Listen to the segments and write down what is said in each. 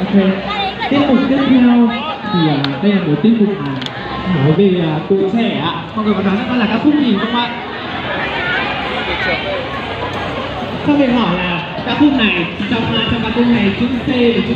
Ok, tiếp tục tiếp theo thì à, đây là một tiết mục mà nói về à, tuổi trẻ ạ. Mọi người có đoán được đó là ca khúc gì không ạ? Các bạn hỏi là ca khúc này, trong à, trong ca khúc này chữ C là chữ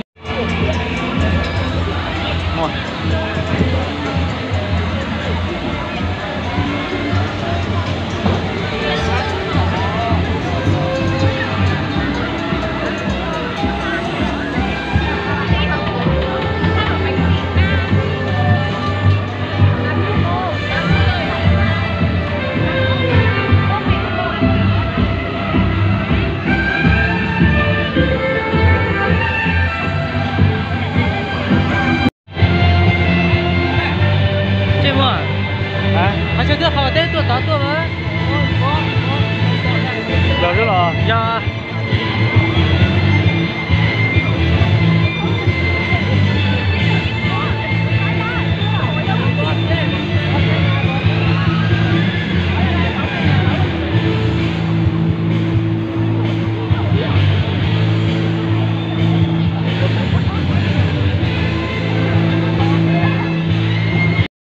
Ces ua, hais tias twb qhov teb tuaj tod tuaj mas. Yog xwb los? Yog.